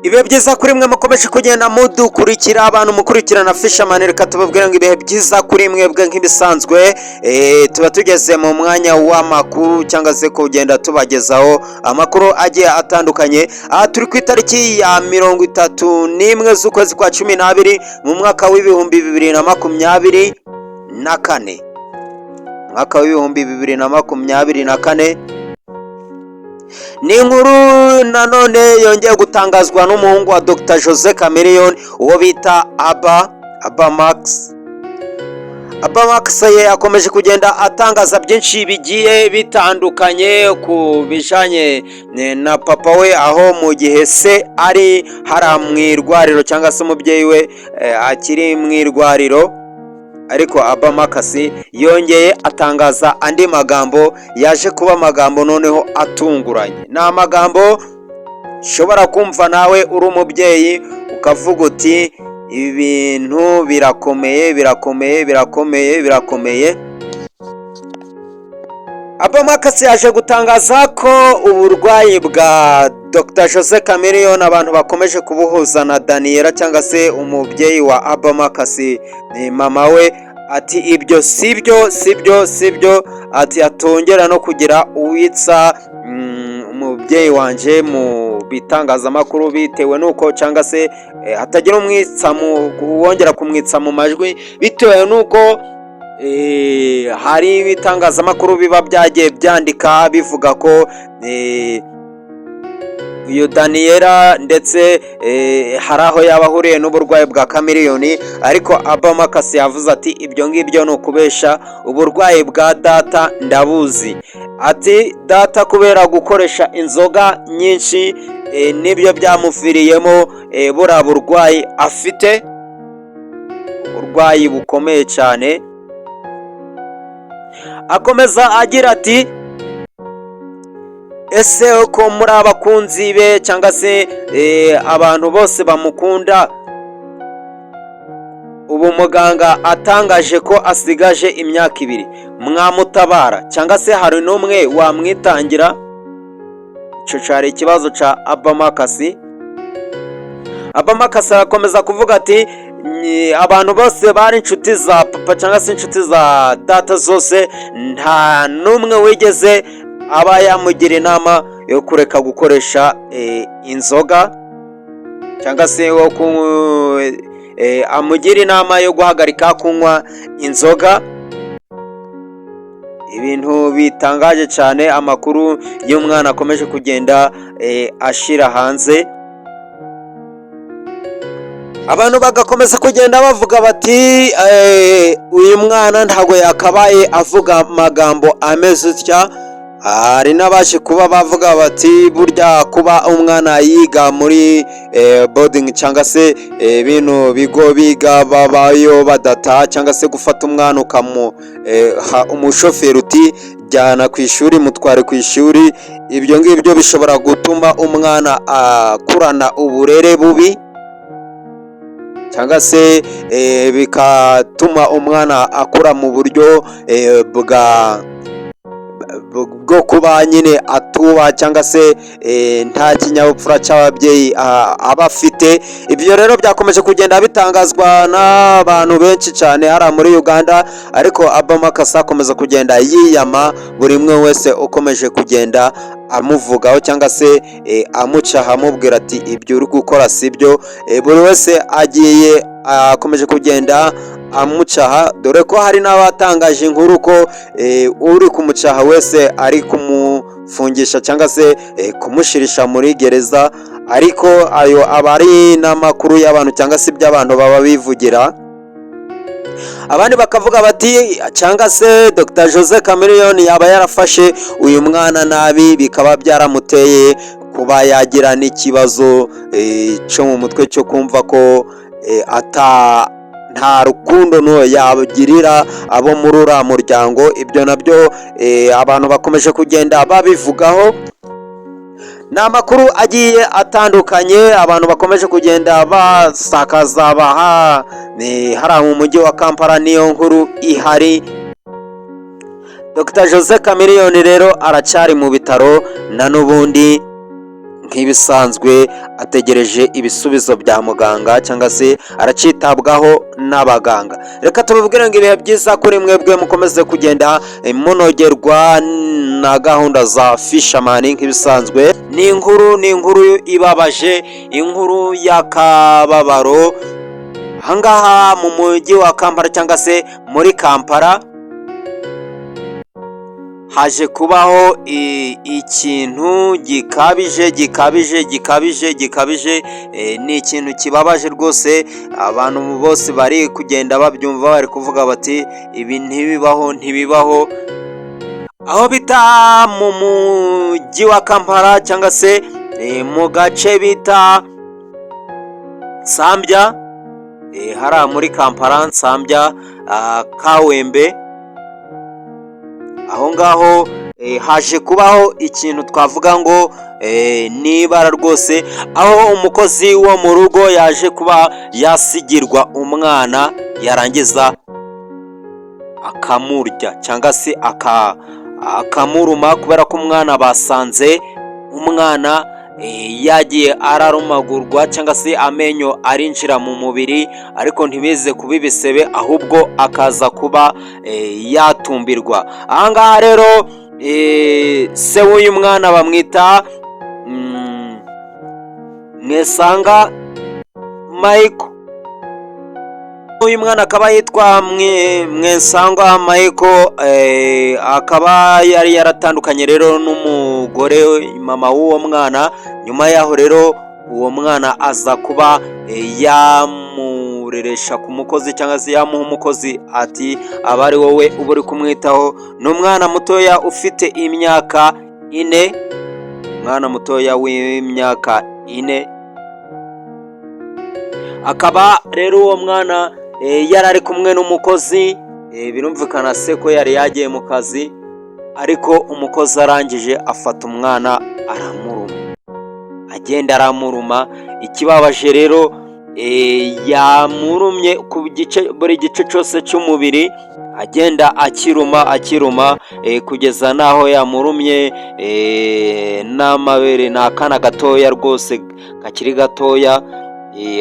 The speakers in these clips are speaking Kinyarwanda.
Ibihe byiza kuri mwe mukomeje kugenda mudukurikira, abantu mukurikirana Fisherman. Reka tubabwire ngo ibihe byiza kuri mwebwe. Nk'ibisanzwe, tuba tugeze mu mwanya w'amakuru cyangwa se kugenda tubagezaho amakuru agiye atandukanye. Aha turi ku itariki ya 31 z'ukwezi kwa 12 mu mwaka wa 2024, mwaka wa 2024. Ni inkuru nanone yongeye gutangazwa n'umuhungu wa Dr Jose Chameleone, uwo bita Aba Max. Aba Max ye akomeje kugenda atangaza byinshi bigiye bitandukanye ku bijanye na papa we, aho mu gihe se ari hara mu irwariro cyangwa se umubyeyi we akiri mu irwariro. Ariko Aba Max yongeye atangaza andi magambo yaje kuba amagambo noneho atunguranye. Ni amagambo ushobora kumva nawe uri umubyeyi ukavuga uti: "Ibi bintu birakomeye, birakomeye, birakomeye, birakomeye." Aba Max yaje gutangaza ko uburwayi bwa Dr Jose Chameleone abantu bakomeje kubuhuza na Daniela cyangwa se umubyeyi wa Aba Max, ni mama we. Ati: "Ibyo sibyo, sibyo, sibyo." Ati: "Atongera no kugira uwitsa umubyeyi wanje mu bitangazamakuru bitewe n'uko, cyangwa se hatagira umwitsa mu wongera kumwitsa mu majwi bitewe n'uko hari ibitangazamakuru biba byagiye byandika bivuga ko uyu Daniela ndetse hari aho yaba ahuriye n'uburwayi bwa Chameleone." Ariko Aba Max yavuze ati: "Ibyo ngibyo ni ukubesha, uburwayi bwa data ndabuzi." Ati: "Data kubera gukoresha inzoga nyinshi nibyo byamuviriyemo buriya burwayi afite, uburwayi bukomeye cyane." Akomeza agira ati: "Ese ko muri abakunzi be cyangwa se abantu bose bamukunda, ubu muganga atangaje ko asigaje imyaka 2, mwamutabara cyangwa se hari n'umwe wamwitangira?" Icyo cyari ikibazo cya Aba Max. Aba Max arakomeza kuvuga ati: "Abantu bose bari inshuti za papa cyangwa se inshuti za data zose, nta n'umwe wigeze aba yamugira inama yo kureka gukoresha inzoga cyangwa se wo amugira inama yo guhagarika kunywa inzoga." Ibintu bitangaje cyane, amakuru y'umwana akomeje kugenda ashyira hanze, abantu bagakomeza kugenda bavuga bati: "Uyu mwana ntabwo yakabaye avuga amagambo ameze utya." Hari n'abaje kuba bavuga bati: "Burya kuba umwana yiga muri boarding cyangwa se bino bigo biga babayo badataha, cyangwa se gufata umwana ukamuha umushoferi uti jyana ku ishuri, mutware ku ishuri, ibyo ngibyo bishobora gutuma umwana akurana uburere bubi cyangwa se bigatuma umwana akura mu buryo bwo kuba nyine atuba cyangwa se nta kinyabupfura cy'ababyeyi aba afite." Ibyo rero byakomeje kugenda bitangazwa n'abantu benshi cyane hariya muri Uganda, ariko Aba Max akomeza kugenda yiyama buri umwe wese ukomeje kugenda amuvugaho cyangwa se amucaha, amubwira ati: "Ibyo uri gukora si byo." Buri wese agiye akomeje kugenda amucaha, dore ko hari n'abatangaje inkuru ko uri kumucaha wese ari kumufungisha cyangwa se kumushirisha muri gereza. Ariko ayo aba ari n'amakuru y'abantu cyangwa se ibyo abantu baba bivugira. Abandi bakavuga bati: "Cyangwa se Dr Jose Chameleone yaba yarafashe uyu mwana nabi, bikaba byaramuteye kuba yagira n'ikibazo cyo mu mutwe cyo kumva ko ata nta rukundo n'uwo yagirira abo muri uriya muryango." Ibyo nabyo abantu bakomeje kugenda babivugaho. Ni amakuru agiye atandukanye abantu bakomeje kugenda basakaza baha ni hariya mu mujyi wa Kampala. Niyo nkuru ihari. Dr Jose Chameleone rero aracyari mu bitaro na n'ubundi. Nk'ibisanzwe ategereje ibisubizo bya muganga cyangwa se aracitabwaho n'abaganga. Reka tubabwire ngo ibihe byiza kuri mwebwe, mukomeze kugenda munogerwa na gahunda za Fishamani. Nk'ibisanzwe ni inkuru ibabaje, inkuru y'akababaro. Ahangaha mu mujyi wa Kampala cyangwa se muri Kampala haje kubaho ikintu gikabije, gikabije, gikabije, gikabije. Ni ikintu kibabaje rwose. Abantu bose bari kugenda babyumva, bari kuvuga bati: "Ibi ntibibaho, ntibibaho." Aho bita mu mujyi wa Kampala cyangwa se mu gace bita Nsambya, hariya muri Kampala, Nsambya, Kawempe, aho ngaho haje kubaho ikintu twavuga ngo ni ibara rwose, aho umukozi wo mu rugo yaje kuba yasigirwa umwana, yarangiza akamurya cyangwa se akamuruma, kubera ko umwana basanze umwana yagiye ararumagurwa cyangwa se amenyo arinjira mu mubiri, ariko ntibize kuba ibisebe, ahubwo akaza kuba yatumbirwa. Ahangaha rero se w'uyu mwana bamwita Mwesanga Michael. Uyu mwana akaba yitwa Mwesangwa Michael, akaba yari yaratandukanye rero n'umugore, mama w'uwo mwana. Nyuma yaho rero uwo mwana aza kuba yamureresha ku mukozi cyangwa se yamuha umukozi, ati: "Aba ari wowe uba uri kumwitaho." Ni umwana mutoya ufite imyaka 4, umwana mutoya w'imyaka 4. Akaba rero uwo mwana yari ari kumwe n'umukozi. Birumvikana se ko yari yagiye mu kazi, ariko umukozi arangije afata umwana aramuruma, agenda aramuruma. Ikibabaje rero, yamurumye ku gice, buri gice cyose cy'umubiri agenda akiruma, akiruma, kugeza n'aho yamurumye n'amabere. Ni akana gatoya rwose, kakiri gatoya,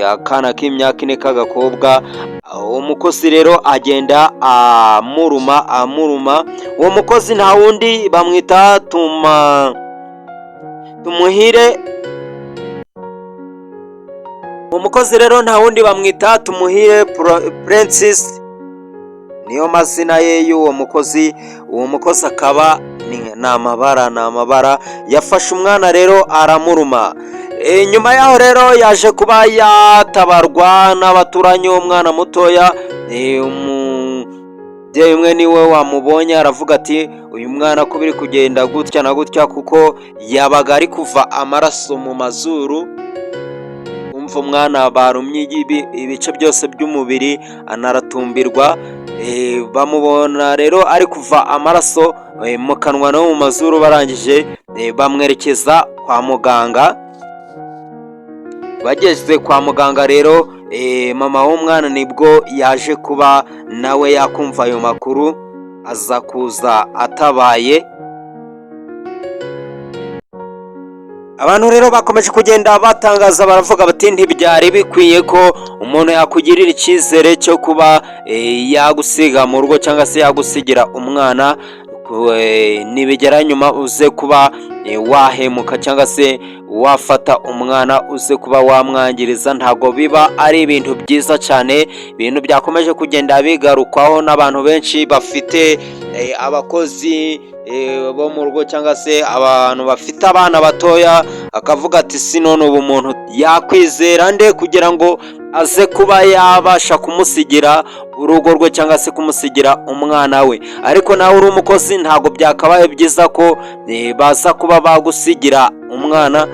akana k'imyaka 4 k'agakobwa. Uwo mukozi rero agenda amuruma, amuruma. Uwo mukozi nta wundi, bamwita Tuma Tumuhire. Uwo mukozi rero nta wundi, bamwita Tumuhire Princess, niyo mazina ye y'uwo mukozi. Uwo mukozi akaba ni amabara, ni amabara. Yafashe umwana rero aramuruma. Nyuma yaho rero yaje kuba yatabarwa n'abaturanyi. W'umwana mutoya, umubyeyi umwe niwe wamubonye, aravuga ati: "Uyu mwana ko biri kugenda gutya na gutya?" Kuko yabaga ari kuva amaraso mu mazuru. Umva, umwana barumye ibice byose by'umubiri, anaratumbirwa. Bamubona rero ari kuva amaraso mu kanwa no mu mazuru, barangije bamwerekeza kwa muganga. Bageze kwa muganga rero, mama w'umwana nibwo yaje kuba nawe yakumva ayo makuru, aza kuza atabaye. Abantu rero bakomeje kugenda batangaza, baravuga bati: "Ntibyari bikwiye ko umuntu yakugirira icyizere cyo kuba yagusiga mu rugo cyangwa se yagusigira umwana, nibigera nyuma uze kuba wahemuka cyangwa se wafata umwana uze kuba wamwangiriza." Ntabwo biba ari ibintu byiza cyane, ibintu byakomeje kugenda bigarukwaho n'abantu benshi bafite abakozi bo mu rugo cyangwa se abantu bafite abana batoya, akavuga ati: "Si none ubu umuntu yakwizera nde kugira ngo aze kuba yabasha kumusigira urugo rwe cyangwa se kumusigira umwana we?" Ariko nawe uri umukozi, ntabwo byakabaye byiza ko baza kuba bagusigira umwana,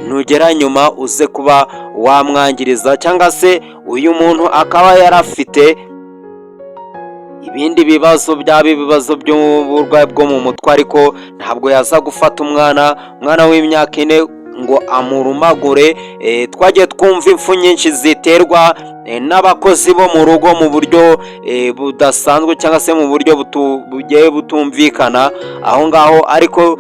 nugera nyuma uze kuba wamwangiriza, cyangwa se uyu muntu akaba yarafite ibindi bibazo, byaba ibibazo by'uburwayi bwo mu mutwe, ariko ntabwo yaza gufata umwana, umwana w'imyaka 4, ngo amurumagure. Twagiye twumva impfu nyinshi ziterwa n'abakozi bo mu rugo mu buryo budasanzwe cyangwa se mu buryo bugiye butumvikana aho ngaho, ariko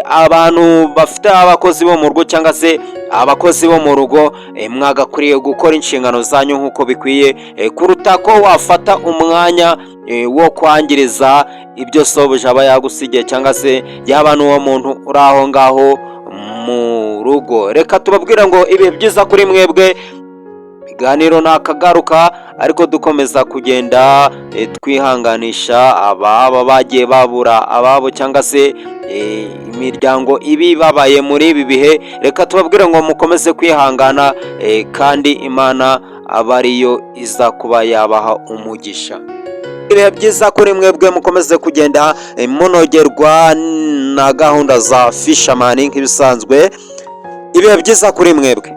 Abantu bafite abakozi bo mu rugo cyangwa se abakozi bo mu rugo, mwagakwiriye gukora inshingano zanyu nk'uko bikwiye, kuruta ko wafata umwanya wo kwangiriza ibyo sobuja aba yagusigiye, cyangwa se yaba n'uwo muntu uri aho ngaho mu rugo. Reka tubabwire ngo ibihe byiza kuri mwebwe. Ibiganiro nakagaruka, ariko dukomeza kugenda twihanganisha ababa bagiye babura ababo cyangwa se imiryango ibibabaye muri ibi bihe. Reka tubabwire ngo mukomeze kwihangana, kandi Imana aba ariyo iza kuba yabaha umugisha. Ibihe byiza kuri mwebwe, mukomeze kugenda munogerwa na gahunda za Fishamani nk'ibisanzwe. Ibihe byiza kuri mwebwe.